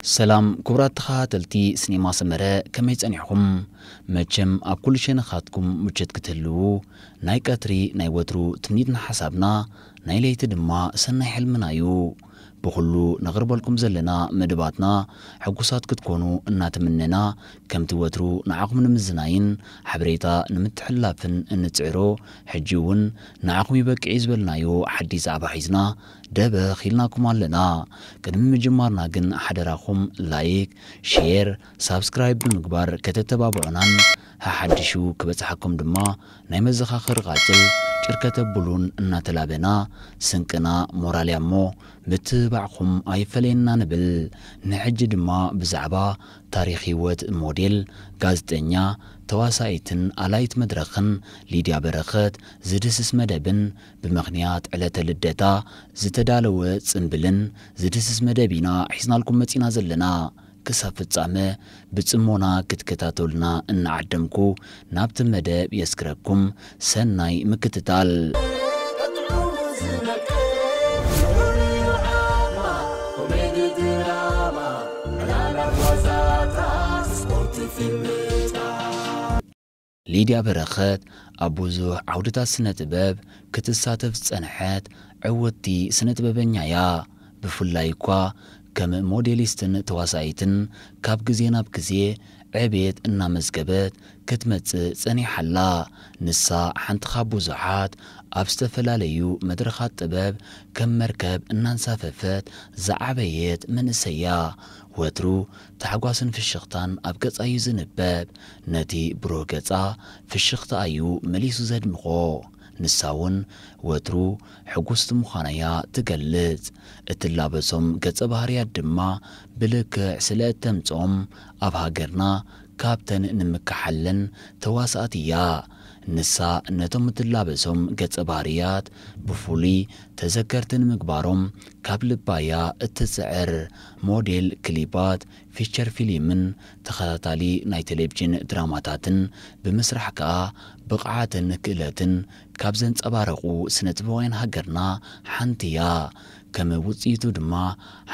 ሰላም ክቡራት ተኸታተልቲ ስኔማ ሰመረ፣ ከመይ ጸኒሕኹም? መቸም ኣብ ኩሉ ሸነኻትኩም ምቸት ክትህልዉ ናይ ቀትሪ ናይ ወትሩ ትምኒትና ሓሳብና ናይ ለይቲ ድማ ሰናይ ሕልምና እዩ። ብኹሉ ነቕርበልኩም ዘለና መደባትና ሕጉሳት ክትኮኑ እናተመነና፣ ከምቲ ወትሩ ንዓኹም ንምዝናይን ሓበሬታ ንምትሕልላፍን እንጽዕሮ፣ ሕጂ እውን ንዓኹም ይበቅዕ እዩ ዝበልናዮ ሓድሽ ዛዕባ ሒዝና ደበኽ ኢልናኩም ኣለና። ቅድሚ ምጅማርና ግን ሓደራኹም ላይክ፣ ሼር፣ ሳብስክራይብ ብምግባር ከተተባብዑናን ሓሓድሹ ክበጽሓኩም ድማ ናይ መዘኻኸሪ ቃጭል ጭር ከተብሉን እናተላበና፣ ስንቅና ሞራል እያ እሞ ምትብባዕኹም ኣይፈለየና ንብል። ንሕጂ ድማ ብዛዕባ ታሪኽ ህይወት ሞዴል፣ ጋዜጠኛ፣ ተዋሳኢትን ኣላይት መድረኽን ሊድያ በረኸት ዝድህስስ መደብን ብምኽንያት ዕለተ ልደታ ዝተዳለወ ጽምብልን ዝድህስስ መደብ ኢና ሒዝናልኩም መጺና ዘለና። ክሳብ ፍጻመ ብጽሞና ክትከታተሉና እናዓደምኩ ናብቲ መደብ የስግረኩም። ሰናይ ምክትታል። ሊድያ በረኸት ኣብ ብዙሕ ዓውድታት ስነ ጥበብ ክትሳተፍ ዝጸንሐት ዕውትቲ ስነ ጥበበኛ እያ። ብፍላይ እኳ ከም ሞዴሊስትን ተዋሳኢትን ካብ ግዜ ናብ ግዜ ዕቤት እናመዝገበት ክትመጽእ ጸኒሓ ኣላ። ንሳ ሓንቲ ካብ ብዙሓት ኣብ ዝተፈላለዩ መድረኻት ጥበብ ከም መርከብ እናንሳፈፈት ዝዓበየት መንእሰይ እያ። ወትሩ ታሕጓስን ፍሽኽታን ኣብ ገጻ እዩ ዝንበብ። ነቲ ብሩህ ገጻ ፍሽኽታኣ እዩ መሊሱ ዘድምቖ። ንሳ እውን ወትሩ ሕጉስቲ ምዃና እያ ትገልጽ። እትላበሶም ገጸ ባህርያት ድማ ብልክዕ ስለ እተምጽኦም ኣብ ሃገርና ካብተን ንምከሓለን ተዋሳእቲ እያ። ንሳ ነቶም እትላበሶም ገጸ ባህርያት ብፍሉይ ተዘከርቲ ንምግባሮም ካብ ልባ እያ እትጽዕር። ሞዴል ክሊፓት፣ ፊቸር ፊልምን ተኸታታሊ ናይ ቴሌቪዥን ድራማታትን ብምስራሕ ከኣ ብቕዓትን ክእለትን ካብ ዘንጸባረቑ ስነ ጥበባውያን ሃገርና ሓንቲ እያ። ከም ውጽኢቱ ድማ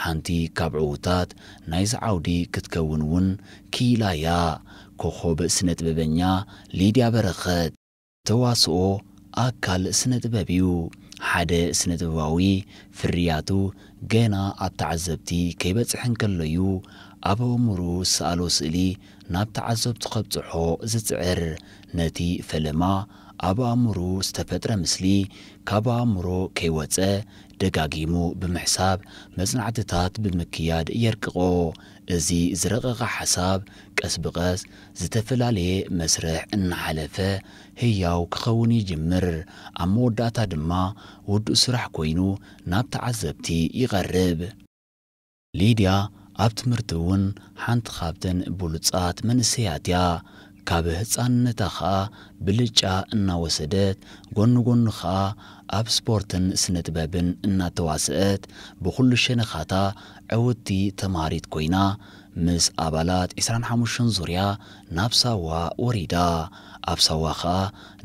ሓንቲ ካብ ዕዉታት ናይዚ ዓውዲ ክትከውን እውን ክኢላ እያ። ኮኾብ ስነ ጥበበኛ ሊድያ በረኸት። ተዋስኦ ኣካል ስነ ጥበብ እዩ። ሓደ ስነ ጥበባዊ ፍርያቱ ገና ኣብ ተዓዘብቲ ከይበጽሐ እንከሎ እዩ ኣብ ኣእምሮኡ ዝሰኣሎ ስእሊ ናብ ተዓዘብቱ ከብጽሖ ዝጽዕር። ነቲ ፈለማ ኣብ ኣእምሮኡ ዝተፈጥረ ምስሊ ካብ ኣእምሮ ከይወጸ ደጋጊሙ ብምሕሳብ መጽናዕትታት ብምክያድ የርቅቖ። እዚ ዝረቐቐ ሓሳብ ቀስ ብቐስ ዝተፈላለየ መስርሕ እናሓለፈ ህያው ክኸውን ይጅምር። ኣብ መወዳእታ ድማ ውዱእ ስራሕ ኮይኑ ናብ ተዓዘብቲ ይቐርብ። ሊድያ ኣብ ትምህርቲ እውን ሓንቲ ካብተን ብሉጻት መንእሰያት እያ። ካብ ህጻንነታ ኸኣ ብልጫ እናወሰደት፣ ጎኒ ጎኒ ኸኣ ኣብ ስፖርትን ስነ ጥበብን እናተዋስአት፣ ብኹሉ ሸነኻታ ዕውትቲ ተምሃሪት ኮይና፣ ምስ ኣባላት ዕስራን ሓሙሽተን ዙርያ ናብ ሳዋ ወሪዳ። ኣብ ሳዋ ኸኣ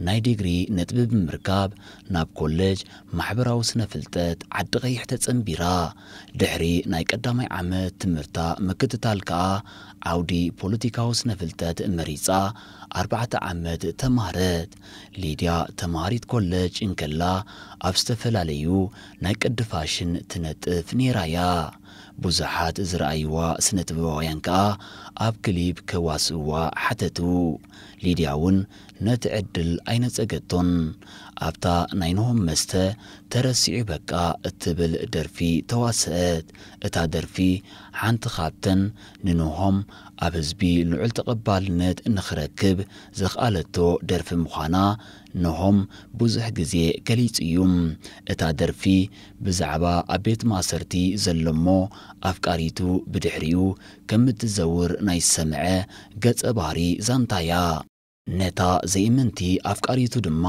ናይ ዲግሪ ነጥቢ ብምርካብ፣ ናብ ኮሌጅ ማሕበራዊ ስነ ፍልጠት ዓዲ ቀይሕ ተጸንቢራ። ድሕሪ ናይ ቀዳማይ ዓመት ትምህርታ ምክትታል ከኣ ዓውዲ ፖለቲካዊ ስነ ፍልጠት መሪጻ ኣርባዕተ ዓመት ተማህረት። ሊድያ ተማሃሪት ኮሌጅ እንከላ ኣብ ዝተፈላለዩ ናይ ቅዲ ፋሽን ትነጥፍ ነይራ እያ። ብዙሓት ዝረኣይዋ ስነ ጥበባውያን ከኣ ኣብ ክሊፕ ከዋስእዋ ሓተቱ። ሊድያ እውን ነቲ ዕድል ኣይነጸገቶን። ኣብታ ናይ ኖሆም መስተ ተረሲዑ በቃ እትብል ደርፊ ተዋስአት። እታ ደርፊ ሓንቲ ካብተን ንኖሆም ኣብ ህዝቢ ልዑል ተቐባልነት ንኽረክብ ዘኽኣለቶ ደርፊ ምዃና ኖሆም ብዙሕ ግዜ ገሊጹ እዩ። እታ ደርፊ ብዛዕባ ኣብ ቤት ማእሰርቲ ዘሎ እሞ ኣፍቃሪቱ ብድሕሪኡ ከም እትዘውር ናይ ዝሰምዐ ገጸ ባህሪ ዛንታ እያ። ነታ ዘይእምንቲ ኣፍቃሪቱ ድማ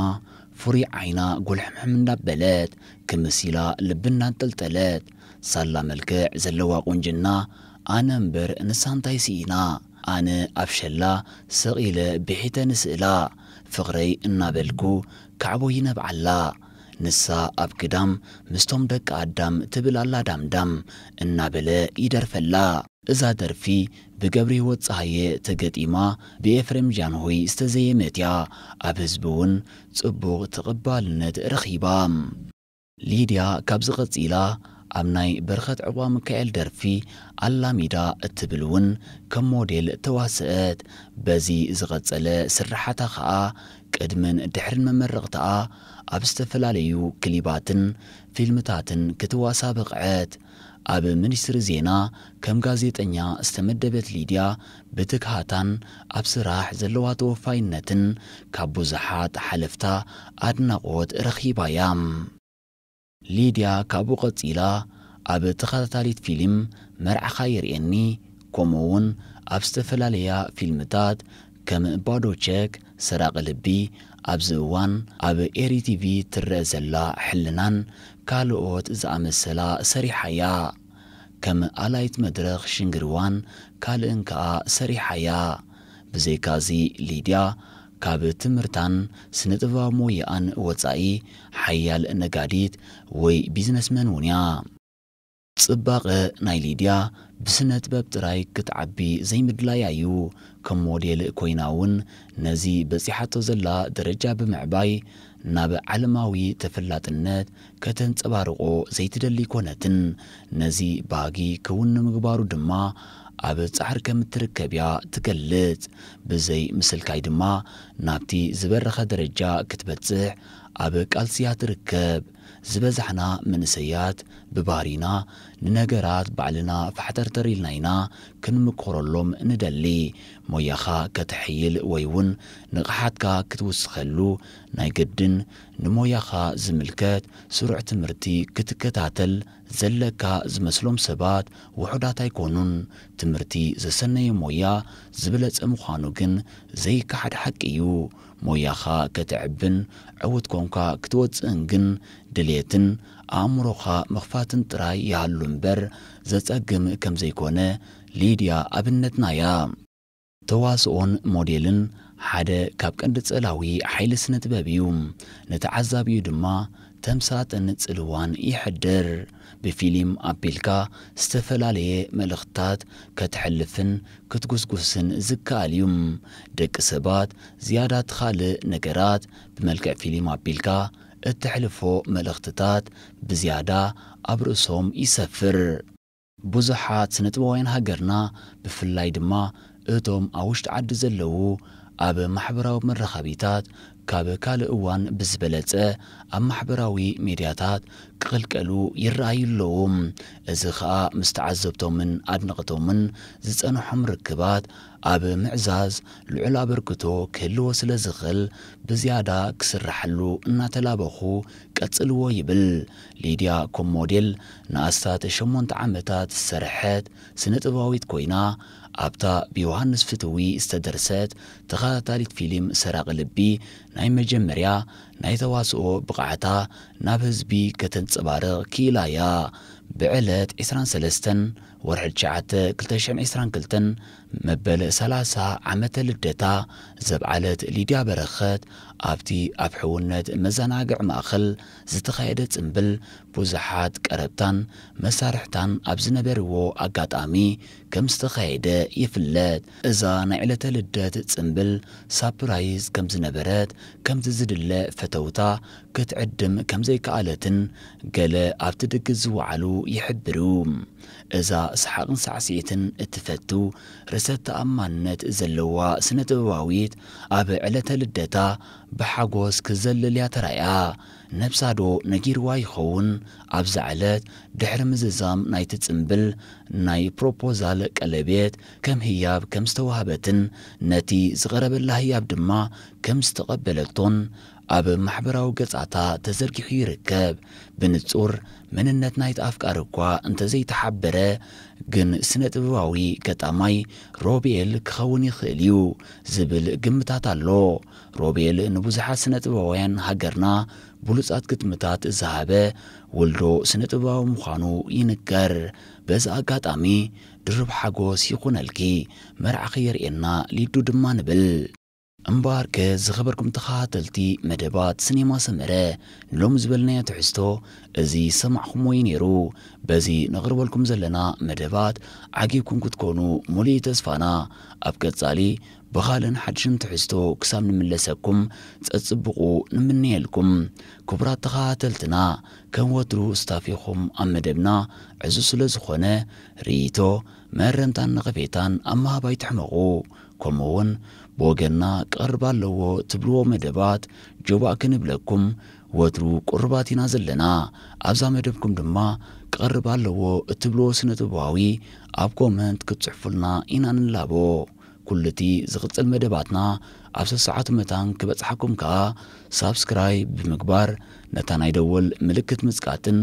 ፍሩይ ዓይና ጉልሕምሕም እንዳበለት ክምስ ኢላ ልቢ እንዳንጠልጠለት፣ ሳላ መልክዕ ዘለዋ ቁንጅና፣ ኣነ እምበር ንሳ እንታይ ስኢና? ኣነ ኣብ ሸላ ሰቒለ ብሒተ ንስእላ፣ ፍቕረይ እናበልኩ ካዕቦ ይነብዓላ። ንሳ ኣብ ግዳም ምስቶም ደቂ ኣዳም ትብል ኣላ ዳምዳም እናበለ ይደርፈላ። እዛ ደርፊ ብገብረህይወት ጸሃየ ተገጢማ ብኤፍሬም ጃንሆይ ዝተዘየመት እያ። ኣብ ህዝቢ እውን ጽቡቕ ተቐባልነት ረኺባ። ሊድያ ካብዚ ቀጺላ ኣብ ናይ በረኸት ዕቑባሚካኤል ደርፊ ኣላሚዳ እትብል እውን ከም ሞዴል ተዋስአት። በዚ ዝቐጸለ ስርሓታ ኸኣ ቅድምን ድሕርን መመረቕታኣ ኣብ ዝተፈላለዩ ክሊባትን ፊልምታትን ክትዋሳ በቕዐት። ኣብ ሚኒስትሪ ዜና ከም ጋዜጠኛ ዝተመደበት ሊድያ ብትግሃታን ኣብ ስራሕ ዘለዋ ተወፋይነትን ካብ ብዙሓት ሓለፍታ ኣድናቖት ረኺባ'ያ። ሊድያ ካብኡ ቀጺላ ኣብ ተኸታታሊት ፊልም መርዓኻ የርእየኒ፣ ከምኡ'ውን ኣብ ዝተፈላለያ ፊልምታት ከም ባዶ ቸክ፣ ሰራቒ ልቢ፣ ኣብዚ እዋን ኣብ ኤሪ ቲቪ ትረአ ዘላ ሕልናን ካልኦት ዝኣመሰላ ሰሪሓ'ያ። ከም ኣላይት መድረኽ ሽንግርዋን ካልእን ከኣ ሰሪሓ'ያ። ብዘይካዚ ሊድያ ካብ ትምህርታን ስነ-ጥበባዊ ሞያኣን ወጻኢ ሓያል ነጋዲት ወይ ቢዝነስመን እውን እያ። ጽባቐ ናይ ሊድያ ብስነ-ጥበብ ጥራይ ክትዓቢ ዘይምድላያ እዩ። ከም ሞዴል ኮይና እውን ነዚ በጺሓቶ ዘላ ደረጃ ብምዕባይ ናብ ዓለማዊ ተፈላጥነት ከተንጸባርቖ ዘይትደሊ ኣይኮነትን። ነዚ ባህጊ ክውን ንምግባሩ ድማ ኣብ ጻዕሪ ከም እትርከብ እያ ትገልጽ። ብዘይ ምስልካይ ድማ ናብቲ ዝበረኸ ደረጃ ክትበጽሕ ኣብ ቃልሲ እያ ትርከብ። ዝበዛሕና መንእሰያት ብባህሪና ንነገራት ባዕልና ፋሕተርተር ኢልና ኢና ክንምክረሎም ንደሊ። ሞያኻ ከተሐይል ወይ እውን ንቕሓትካ ክትውስኸሉ ናይ ግድን ንሞያኻ ዝምልከት ስሩዕ ትምህርቲ ክትከታተል ዘለካ ዝመስሎም ሰባት ውሑዳት ኣይኮኑን። ትምህርቲ ዘሰነየ ሞያ ዝበለጸ ምዃኑ ግን ዘይከሓድ ሓቂ እዩ። ሞያኻ ከተዕብን ዕዉት ኮንካ ክትወጽእን ግን ድሌትን ኣእምሮኻ ምኽፋትን ጥራይ ይሃሉ እምበር ዘጸግም ከም ዘይኮነ ሊድያ ኣብነትና እያ። ተዋስኦን ሞዴልን ሓደ ካብ ቀንዲ ጸላዊ ሓይሊ ስነ ጥበብ እዩ። ንተዓዛቢኡ ድማ ተምሳጥን ጽልዋን ይሕድር። ብፊልም ኣቢልካ ዝተፈላለየ መልእኽትታት ከተሕልፍን ክትጉስጉስን ዝከኣል እዩ። ደቂ ሰባት ዝያዳ እቲ ካልእ ነገራት ብመልክዕ ፊልም ኣቢልካ እተሕልፎ መልእኽትታት ብዝያዳ ኣብ ርእሶም ይሰፍር። ብዙሓት ስነ-ጥበባውያን ሃገርና፣ ብፍላይ ድማ እቶም ኣብ ውሽጢ ዓዲ ዘለዉ፣ ኣብ ማሕበራዊ መራኸቢታት ካብ ካልእ እዋን ብዝበለጸ ኣብ ማሕበራዊ ሜድያታት ክቕልቀሉ ይረኣዩ ኣለዉ። እዚ ኸኣ ምስ ተዓዘብቶምን ኣድነቕቶምን ዝጸንሖም ርክባት ኣብ ምዕዛዝ ልዑል ኣበርክቶ ክህልዎ ስለ ዝኽእል፣ ብዝያዳ ክስራሓሉ እናተላበኹ ቀጽልዎ ይብል። ሊድያ ኮም ሞዴል ንኣስታት ሸሞንተ ዓመታት ዝሰርሐት ስነ-ጥበባዊት ኮይና፣ ኣብታ ብዮሃንስ ፍትዊ ዝተደርሰት ተኸታታሊት ፊልም ሰራቒ ልቢ ናይ መጀመርያ ናይ ተዋስኦ ብቕዓታ ናብ ህዝቢ ከተንጸባርቕ ክኢላ እያ። ብዕለት ዕስራን ሰለስተን ወርሒ ትሽዓተ ክልተ ሽሕን ዕስራን ክልተን መበል ሰላሳ ዓመተ ልደታ ዘብዓለት ሊድያ በረኸት፣ ኣብቲ ኣብ ሕውነት መዘናግዒ ማእከል ዝተኻየደ ጽምብል ብዙሓት ቀረብታን መሳርሕታን ኣብ ዝነበርዎ ኣጋጣሚ ከም ዝተኻየደ ይፍለጥ። እዛ ናይ ዕለተ ልደት ጽምብል ሳፕራይዝ ከም ዝነበረት፣ ከምቲ ዝድለ ፈተውታ ክትዕድም ከም ዘይከኣለትን ገለ ኣብቲ ድግስ ዝወዓሉ ይሕብሩ። እዛ ሰሓቕን ሳዕስዒትን እትፈቱ፣ ርእሰ ተኣማንነት ዘለዋ ስነ-ጥበባዊት፣ ኣብ ዕለተ ልደታ ብሓጎስ ክዘልል እያ ተራእያ። ነብሳ ዶ ነጊርዋ ይኸውን? ኣብዛ ዕለት፣ ድሕሪ ምዝዛም ናይቲ ጽምብል፣ ናይ ፕሮፖዛል ቀለቤት ከም ህያብ ከም ዝተዋህበትን፣ ነቲ ዝቐረበላ ህያብ ድማ ከም ዝተቐበለቶን ኣብ ማሕበራዊ ገጻታ ተዘርጊሑ ይርከብ። ብንጹር መንነት ናይቲ ኣፍቃሪ እኳ እንተዘይተሓበረ፣ ግን ስነ-ጥበባዊ ገጣማይ ሮቤል ክኸውን ይኽእል እዩ ዝብል ግምታት ኣሎ። ሮቤል ንብዙሓት ስነ-ጥበባውያን ሃገርና ብሉጻት ግጥምታት ዝሃበ ውልዶ ስነ-ጥበባዊ ምዃኑ ይንገር። በዚ ኣጋጣሚ ድሩብ ሓጎስ ይኹነልኪ፣ መርዓኺ የርእየና ሊዱ ድማ ንብል። እምበኣርከ ዝኸበርኩም ተኸታተልቲ መደባት ስኔማ ሰመረ፣ ንሎሚ ዝበልናዮ ትሕዝቶ እዚ ዝሰማዕኹምዎ እዩ ነይሩ። በዚ ነቕርበልኩም ዘለና መደባት ዓጊብኩም ክትኮኑ ሙሉእ ተስፋና። ኣብ ቀጻሊ ብኻልእን ሓድሽን ትሕዝቶ ክሳብ ንምለሰኩም ጸጽብቑ ንምነየልኩም። ክቡራት ተኸታተልትና፣ ከም ወትሩ ስታፍ ኢኹም ኣብ መደብና ዕዙዝ ስለ ዝኾነ ርእይቶ፣ መረምታን ነቐፌታን ኣብ ምሃብ ኣይትሕመቑ። ከምኡ እውን ብወገንና ክቐርብ ኣለዎ እትብልዎ መደባት ጆባእ ክንብለኩም ወትሩ ቅሩባት ኢና ዘለና። ኣብዛ መደብኩም ድማ ክቐርብ ኣለዎ እትብልዎ ስነ ጥበባዊ ኣብ ኮመንት ክትጽሕፉልና ኢና ንላቦ። ኩሉ እቲ ዝቕጽል መደባትና ኣብ ሰሰዓቱ መታን ክበጽሓኩም ከኣ ሳብስክራይብ ብምግባር ነታ ናይ ደወል ምልክት ምጽቃጥን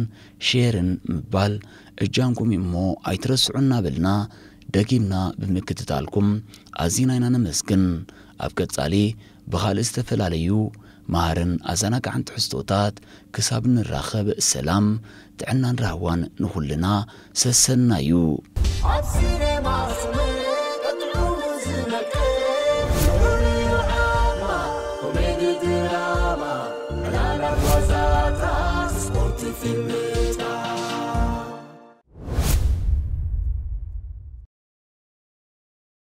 ሼርን ምባል እጃምኩም እዩ እሞ ኣይትረስዑ እናበልና ደጊምና ብምክትታልኩም ኣዚና ኢና ነመስግን። ኣብ ቀጻሊ ብኻልእ ዝተፈላለዩ መሃርን ኣዘናጋዕን ትሕዝቶታት ክሳብ ንራኸብ ሰላም፣ ጥዕናን ራህዋን ንኹልና ሰሰና እዩ። ኣብ ሲኔማ ስምዒት ጥዑሙ ዝነቅል፣ ፍቕሪ ዓማ፣ ኮሜዲ ድራማ፣ ዕላላት ዋዛታት፣ ስፖርት ፊልም